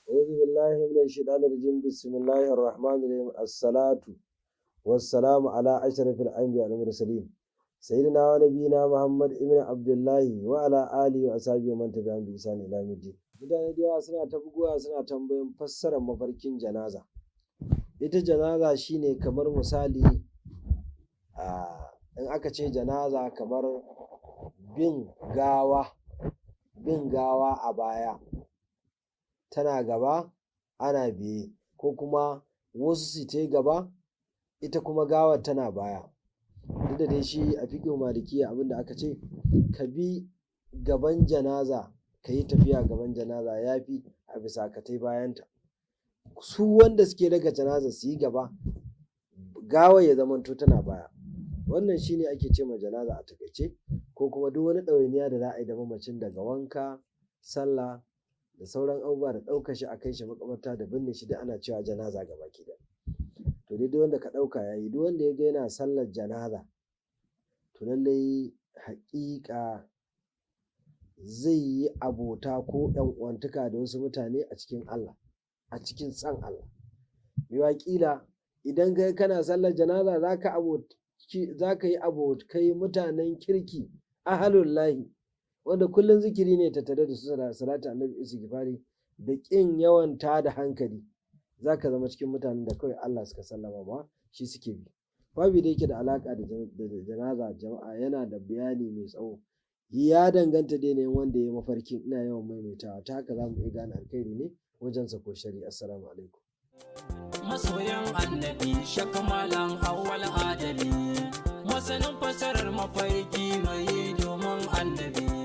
أعوذ بالله من الشيطان الرجيم. بسم الله الرحمن الرحيم. الصلاة والسلام على أشرف الأنبياء والمرسلين، سيدنا ونبينا محمد ابن عبد الله وعلى آله وأصحابه ومن تبعهم بإحسان إلى يوم الدين. Mutane da yawa suna ta bugowa suna tambayan fassarar mafarkin janaza. Ita janaza shine kamar misali, in aka ce janaza kamar bin gawa, bin gawa a baya, tana gaba ana biye, ko kuma wasu su tai gaba, ita kuma gawar tana baya. Duk da dai shi a fiƙihun Malikiyya abin da aka ce, ka bi gaban janaza, ka yi tafiya gaban janaza ya fi a bisa ka tai bayanta. Su wanda suke raka janaza su yi gaba, gawar ya zamanto tana baya. Wannan shine ake ce ma janaza a taƙaice, ko kuma duk wani ɗawainiya da za a yi da mamacin, daga wanka, sallah da sauran abubuwa, da ɗaukar shi a kai shi maƙabarta da binne shi, duk ana cewa janaza gabaki ɗaya. To dai duk wanda ka ɗauka ya yi. Duk wanda ya ga yana sallar janaza, to lallai haƙiƙa zai yi abota ko ‘yan uwantaka da wasu mutane a cikin Allah, a cikin son Allah. Yiwuwa ƙila idan kai kana sallar janaza za ka yi abokai mutanen kirki, ahalullahi, wanda kullum zikiri ne tattare da su, salatu annabi, istighfari da ƙin yawan tada hankali. Za ka zama cikin mutanen da kawai Allah suka sallama ma, shi suke bi. Babi da yake da alaƙa da janaza, jama'a, yana da bayani mai tsawo. Ya danganta da yanayin wanda ya yi mafarkin. Ina yawan maimaitawa, ta haka za mu iya gane alkhairi ne wajensa ko sharri. Assalamu alaikum. Masoyan annabi, shakamalan awwal adali, masanin fasarar mafarki mai domin annabi.